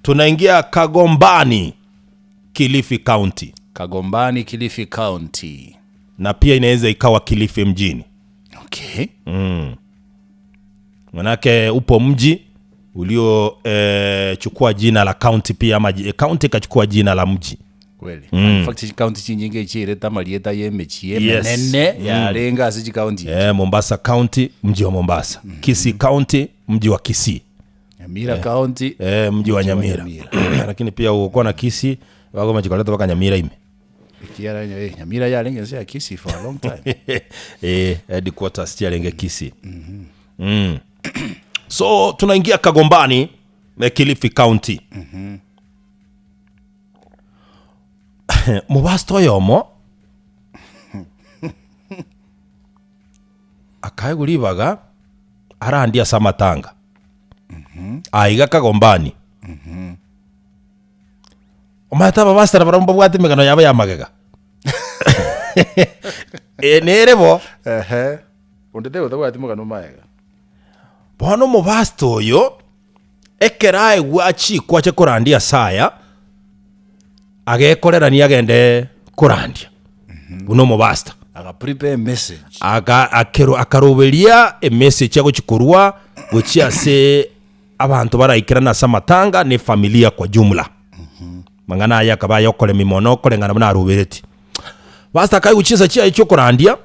Tunaingia Kagombani, Kilifi County. Kagombani, Kilifi County. Na pia inaweza ikawa Kilifi mjini. Okay. Manake upo mji ulio eh, chukua jina la county pia ama ji- county ikachukua jina la mji. Kweli. In fact chikaunti chinyinge echiirete amarieta ya emechie Yes. emenene yarenge ase chikaunti echi. Eh, Mombasa County mji wa Mombasa. Kisii County mji wa Kisii. Nyamira County Eh, mji wa Nyamira. Lakini pia ukokuwa na Kisii wagoma chikoleta mpaka Nyamira ime. Ekiara eh, Nyamira yarenge ense ya Kisii for a long time. eh, headquarters chiarenge Kisii. Mm. So tunaingia Kagombani eh, Kilifi County. Mobasta oyomo akaegwa ribaga arandie ase amatanga aiga Kagombani. Omanyete ababasara barabwo mbabwate emegano yabo ya magega Eh, nere bo. Ehe. Onde taiyo otabwati mogano magega. Bono omobasta oyo, ekero aegwa achikwa ache korandia ase aya, agekorerania agende korandia buna omobasta. Aga prepare a message. Aga akero akaroberia emessage agochi korwa gochia ase abanto baraikerane ase amatanga na efamilia kwa jumla. Mang'ana aya akaba ayokoremi mono koreng'ana buna aroberetie. Pastor akaigwa chinsa chiaye chiokorandia,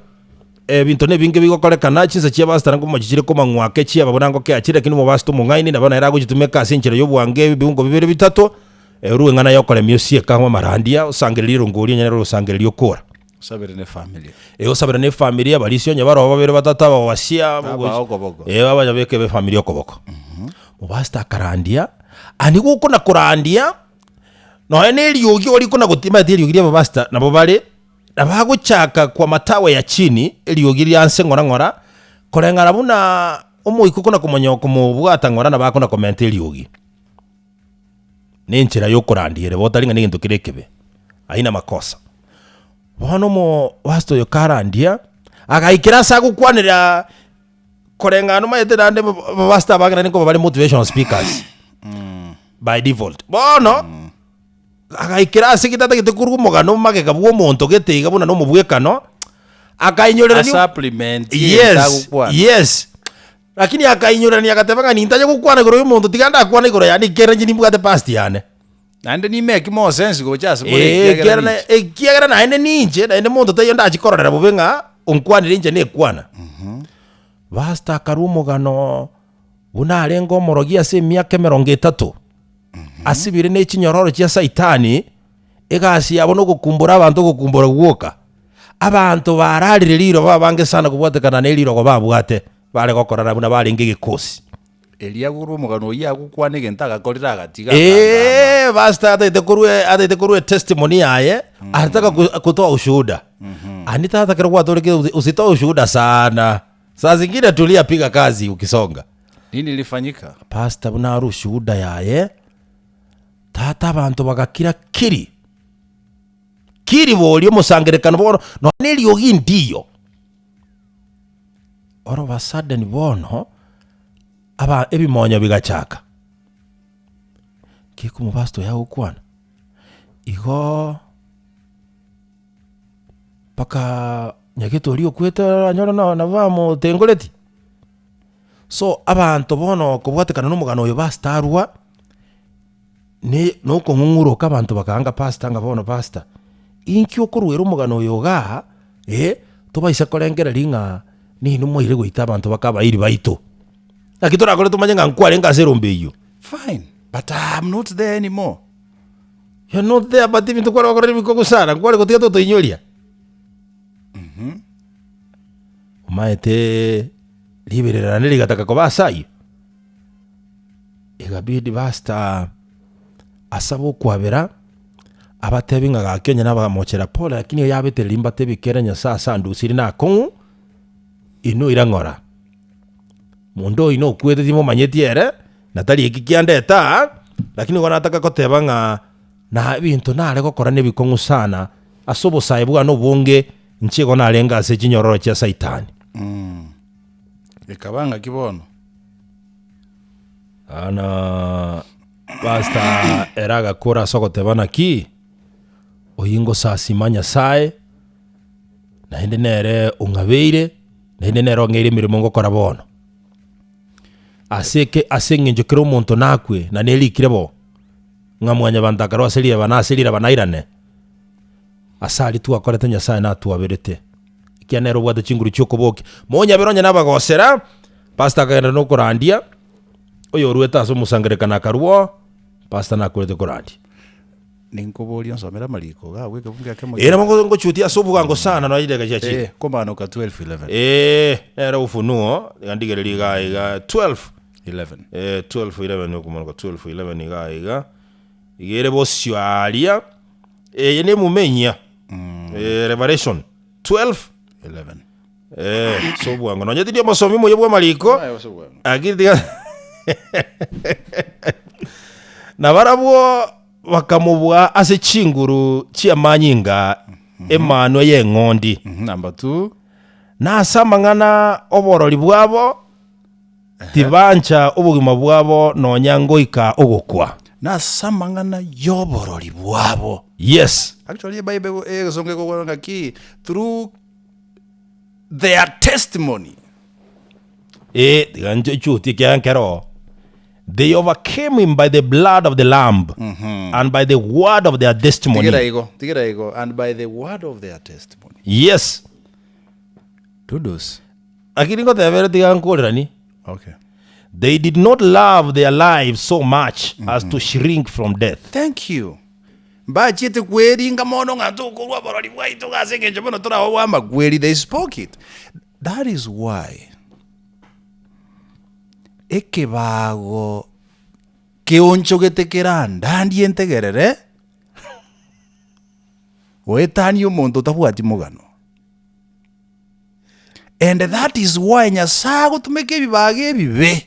ebinto na ebinge bigokorekana, chinsa chia pastor nkomochi chire komang'wa ake chiaba buna ngokea chire lakini omopastor omong'aini nabo nere agochitumeka ase enchera ya obwango ebiungo bibere bitato, orue eng'ana yokoremia osieke amo amarandia, osangererie erongo oria onye nere orosangereria okora. Osabere ne family. Eh, osabere ne efamiri, abarisia onye baroo babere batato abawasia, Abaa okoboko. eh, abanyabeke be efamiri okoboko. Mopastor akarandia, ani gokona korandia, nonya na eriogi orikona goti omanyete eriogi ria abapastor nabo bare, nabo agochaka kwa matawe ya chini, eriogi ria nse ng'ora ng'ora, koreng'ana buna omoika okona komonyo komobwata ng'ora nabo akona komenta eriogi. Nenchera yokorandia ere botari ng'a negento kere ekebe, haina makosa. Bono omopastor oyo karandia, agaikera ase agokwanera koreng'ana omanyete naende abapastor abange naende nkoba bare motivational speakers by default. Bono, agaikera ase gete atagete korwa omogano magega bwa omonto gete iga buna na omobwekano, akainyorerania Asupplement yes, agokwana. yes. Lakini akainyorerania agateba ng'a nintanye gokwana igoro y'omonto, tiga ndakwane igoro yane, ekiagera inche nimbwate past yane. Naende nimeki more sense gocha ase more Ee, ekiagera ekiagera na- ninche. ekiagera naende ninche, naende monto taiyo ndachi kororera bobe ng'a onkwanire inche nekwana. Pastor akarwa omogano buna arenge omorogi ase emiaka emerongo etato, asibire ne chinyororo chia saitani, egasi yabo nogokumbura abanto ogokumbura gwoka. Abanto bararire riroba abange sana kobwatekana ne rirogo babwate, bare gokorana buna barenge egekosi. Erio agorwe omogano oyio agokwana egento agakorire agatiga akangama. Eeh, pastor atagete korwa atagete korwa etestimony yaye, arataka ku- kutoa ushuhuda. Ani tata kero gwatorekire usi- usitoe ushuhuda sana. Saa zingine tulia piga kazi ukisonga. Nini ilifanyika? Pastor buna arwe ushuhuda yaye, tata abanto bagakira kiri. Kiri boria omosangererekano bono, nonya na eriogi ndiyo. All of a sudden bono, aba ebimonyo bigachaka, ki omopastor oyo agokwana, igoo mpaka nyagete oria okwete oranyore no nabo bamotengoreti. So abanto bono kobwatekana na omogano oyo bastarwa. Ne nokong'ung'uroka abanto bakaanga pastor ng'a bono pastor, inki okoruera omogano oyo igaa, eh, tobaisa korengereria ng'a ninwe mwaire goita abanto baka abairi baito. Naki torakore tomanye ng'a nkwarenge ase erombe eyio. Fine, but I am not there anymore. You're not there but ebinto kware gokora nebikogu sana, nkware gotiga totoinyoria. Omaete riberera naende rigataka koba ase ayio. Egabidi pastor asabe okwabera, abatebi ng'a gaki onye nabamochera pole lakini oyo abetereri mbatebi kera Nyasaye ase andusiri na akong'u, inwe ira ng'ora. Monto oino okwete timomanyeti ere, na tari eki kiandeta aa, lakini igo nataka koteba ng'a na ebinto nare gokora na ebikong'u sana, ase obosae bwane obonge, inche igo narenge ase chinyororo chia saitani. Ekaba ng'aki bono? Bono. Pastor ere agakora ase ogoteba naki, oyio ngosasima Nyasaye, naende nere ong'abeire, naende nere ong'eire emeremo ngokora bono. Ase eke ase eng'encho kera omonto nakwe, na nerikire bo, ng'a mwanyabanto akarwa ase riraba na ase riraba nairane, ase aria twakorete Nyasaye natwaberete, ekiagera nere obwate chinguru chiokobokia. Monyabere onye nabagosera, pastor akagenda na okorandia, oyoruete ase omosangererekano akarwa oo, pastor nakorete korandia. Ninkoborie onsomere amariko iga abwo ekebungo ekemo Ee, nabo ngo- ngochutia ase obogango sana nonya chidakika chiachire. Eh, komanoka 12:11. Ee, nere Ufunuo, iga ndigererie iga iga 12 11. eh, 12:11 okomanuka 12:11 iga iga, iga ere bosio aria, eye nemume enyia, eh, Revelation 12 11. eh, ase obwango nonya tindi omosomi omuya bw'amariko, lakini tiga nabarabwo Bakamobua ase chinguru chi'amanyinga 'emanwa y'eng'ondi, Number 2. na ase amang'ana 'oborori bwabo, tibancha obogima bwabo nonya ngoika ogokwa. Na ase amang'ana y'oborori bwabo. Yes. Actually ebible egesongo ekogwera ng'aki through their testimony. Ee, tiga nche chuti ekiagera nkero oo. They overcame him by the blood of the lamb and by the word of their testimony. Tigera igo, tigera igo, and by the word of their testimony. Yes. Dudos. Lakini ngotebere tiga nkoreranie. Okay. They did not love their lives so much as to shrink from death. Thank you. Mbachiete kweringa mono ng'a tokorwa oborori bwaito iga ase engencho bono torabe bw'amakweri. They spoke it. That is why ekebago keonchogete kerandandie ntegerere goetania omonto otabwati mogano. And that is why Nyasaye agotumeka ebibago ebibe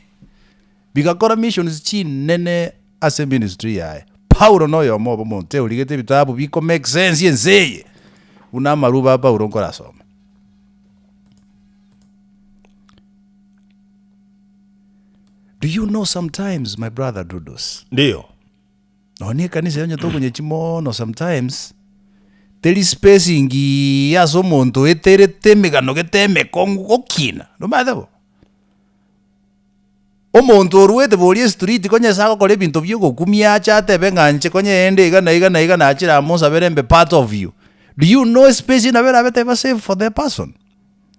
bigakora missions chinene ase ministry yaye. Paulo noyomo obo omonto origete ebitabu biko make sense ense eye buna amaruba a Paulo nkorasoma. Do you know sometimes my brother Dudos, Ndiyo. nonya na ekanisa onye tokonywa mono sometimes, teri space ngiya ase omonto oeterete emegano gete emekong'u gokina, nomanyete bo? Omonto oruete boria estreet konya ase agokora ebinto bia ogokumia ache atebe ng'a inche konya ende iga na iga na iga nachire amo mosabere mbe part of you. Do you know espace nabo erabe teba safe for the person?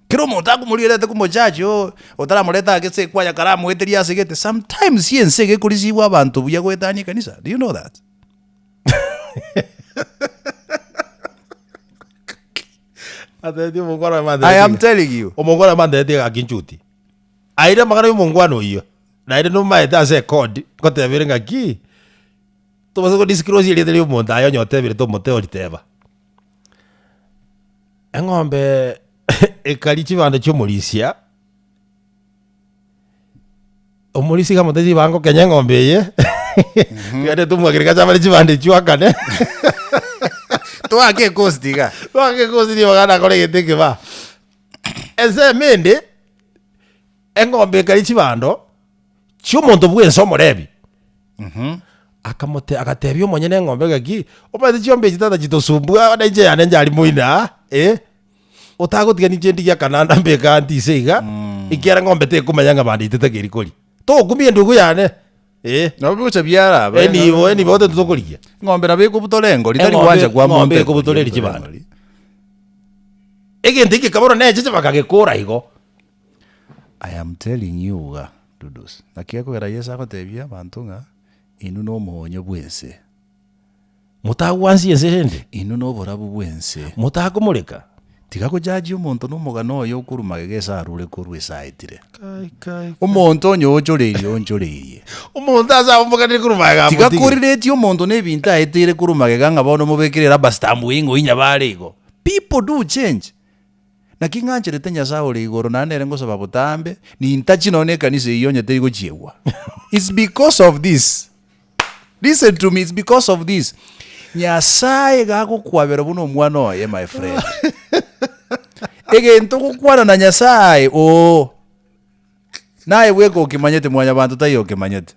Kera omonto akomorigererete komojaji oh otaramoreta ake ase ekwaya karamoeteria ase gete, sometimes ense iga ekorisibwa abanto buya goetania ekanisa, do you know that? Atebetie omongwana oye I am mantebetie telling you. omongwana oye mantebetie gaki nchuti. Aire amang'ana ya omongwana oyio, naende nomaete ase ekodi, ngotebere ng'aki, tobasa ko disclose erieta ria omonto aye onye otebire tomoteori teba. Eng'ombe ekaria chibando chia omorisia, omorisia iga amotebirie ribaga ngokenya eng'ombe eye, tiga tomwakere gacha abare chibando echio akane. Toake ecost iga. Toake ecost ribaga nakore egento ekeba. Ensemo ende, eng'ombe ekaria chibando, chi'omonto bwense omorebi, akamote agatebia omonyene eng'ombe ng'aki, omanyete chiombe echi tata chitosumbua na inche yane nchari moino aa, eh, otagotiga ninche ndigie akananda mbeke aa ntise iga, ekiagera ng'ombe tekomanya ng'a bando eye tetakeiri koria. Tokumia endugu yane, eh. Nabo bigocha biaraba. Enibo enibo ote tokorigia. Eng'ombe nabo ekobutora engori, tari Eng'ombe- gwancha kwa eng'ombe monto ekobutora eri chibando. Egento eke keboro necheche bakagekora igo. I am telling you iga Dudus, naki ekogera Yeso agotebia abanto ng'a inwe nomoonyo bw'ense. Motagwansia ense rende. Inwe noborabu bw'ense. Motakomoreka. Tiga gojaji omonto nomogano oye okorwa magega ase arure korwa ase aetire. Omonto onye oochoreirie oonchoreirie. Omonto ase aombokanire korwa magega Tiga amotige. koriretie omonto na ebinto aeteire korwa magega ng'a bono omobekere rubber stamp ng'a oyio nyabare igo. People do change. Naki ng'ancherete Nyasae ore igoro naende nere ngosaba botambe, nintachi nonya na ekanisa eyio onye teri gochiegwa. It's because of this. Listen to me, it's because of this. Nyasae iga agokwabera buna omwana oye, my friend. Egento ogokwana na Nyasae oo, naye bweka okemanyete, mwanyabanto taiyo okemanyete.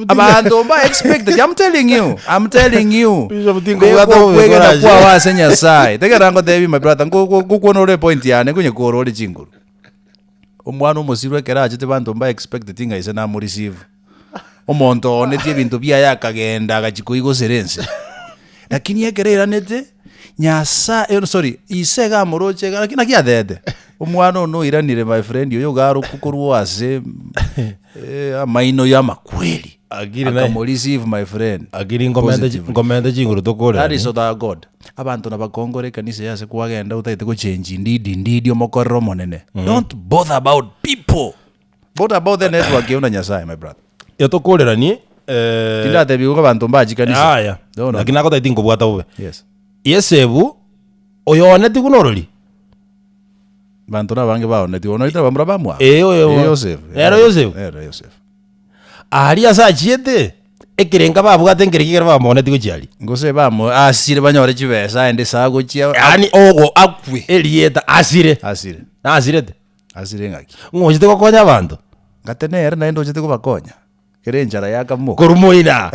Abanto mba expected, I'm telling you, I'm telling you. Bishop tinkobwata Beka bobe okwegena korache. kwao ase Nyasaye. Tegerera ngotebi my brother, nko- nko- ngokwana ore epoint yane nkonye kora ore chinguru. Omwana omosirwa ekero achete banto mba expected ng'a ise namoreceive. Omonto oonetie ebinto biaye akagenda agachia koigosera ense. Lakini ekero airanete, Nyasaye eh sorry, ise iga amoroche iga naki naki atebete, omwana one oiranire my friend oyo iga arokwa korwa ase amaino ya amakweri. Akiri naye. Akamoreceive my friend. Akiri nkomenta chi- Positively. nkomenta chinguru That tokorerani. is our God. Abanto nabakongore ekanisa eye ase kwagenda otagete gochenji ndidi ndidi omokorere omonene. Don't bother about people. What about the network yao na Nyasaye my brother? Etokoreranie eh, Tindatebiwa ng'a abanto mbache kanisa. Yaya. No, no. Lakini nagotebi tinkobwata bobe. Yes. Yesebu oyooneti buna orori. Banto nabange baonetigwe noite abamura bamwabo. Eh, oyo- Eh, Yosef. Ero Yosef? Ero Yosef. Aria ase achiete, ekerenga babwate nkere kegere bamooneti gochia aria. Gose bamo asire banyore chibesa aende ase agochia Yaani- ogo akwe. Erieta asire. Asire. Nasirete. Asire ng'aki? Ng'o ochete gokonya abanto? Ngate nere naende ochete kobakonya, kere enchara yakamoka. Korwa moina.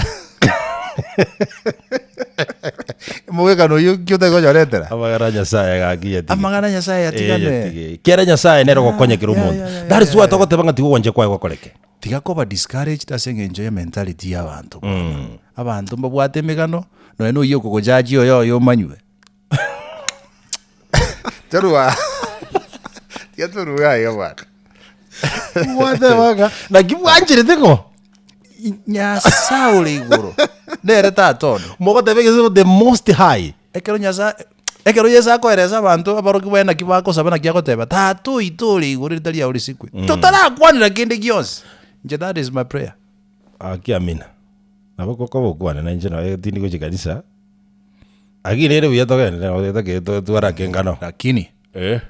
Omogwekano oyio ki otari konyoretera? Amang'ana a Nyasaye gaki yatige. Amang'ana a Nyasaye yatigane. Eh, yatige. Kera Nyasaye nere ogokonya kera Ya, omonto. ya, ya, ya, That is ya, why ya. togoteba ng'a tiga ogwancha kwaye gokoreke. Tiga koba discouraged ase eng'encho ya mentality ya abanto bwana. Abanto mbabwate emegano, nonya na oyio okogojaji oyo oye omanywe. Torwa tiga torwe aiga bwana. Gwateba ng'a naki bwancherete ng'o? Nyasae ore igoro nere tata one. Mogoteba egesusu the most high. Ekero Nyasae ekero Yeso akoeresa abanto abarokigwa baye naki bagosaba naki agoteba, Tata oito ore igoro erieta riao risikwe. Totarakwanera kende gionsi. Inche that is my prayer. Aki amina. Nabo gokoba okwane na inche nonye tindi gochia kanisa, lakini ere buya togende nabo totakeire totware ake engano. Lakini Eh.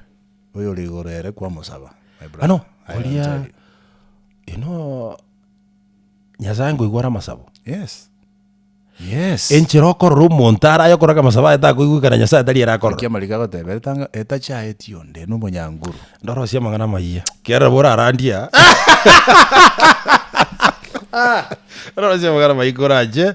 oyore igoro ere kwamosaba my brother. Ano, I am oria telling you. you know Nyasaye nkoigwa are amasabo. Yes. Yes. Enchera okorora omonto araye okorora amasabo aye takoigwekana Nyasaye tari ere akorora. Naki amariko agoteba, etanga etachaeti onde nomonyanguru. Ndorosie amang'ana amayia, ekiagera nabo orarandia. Ndorosie amang'ana amayia koranche.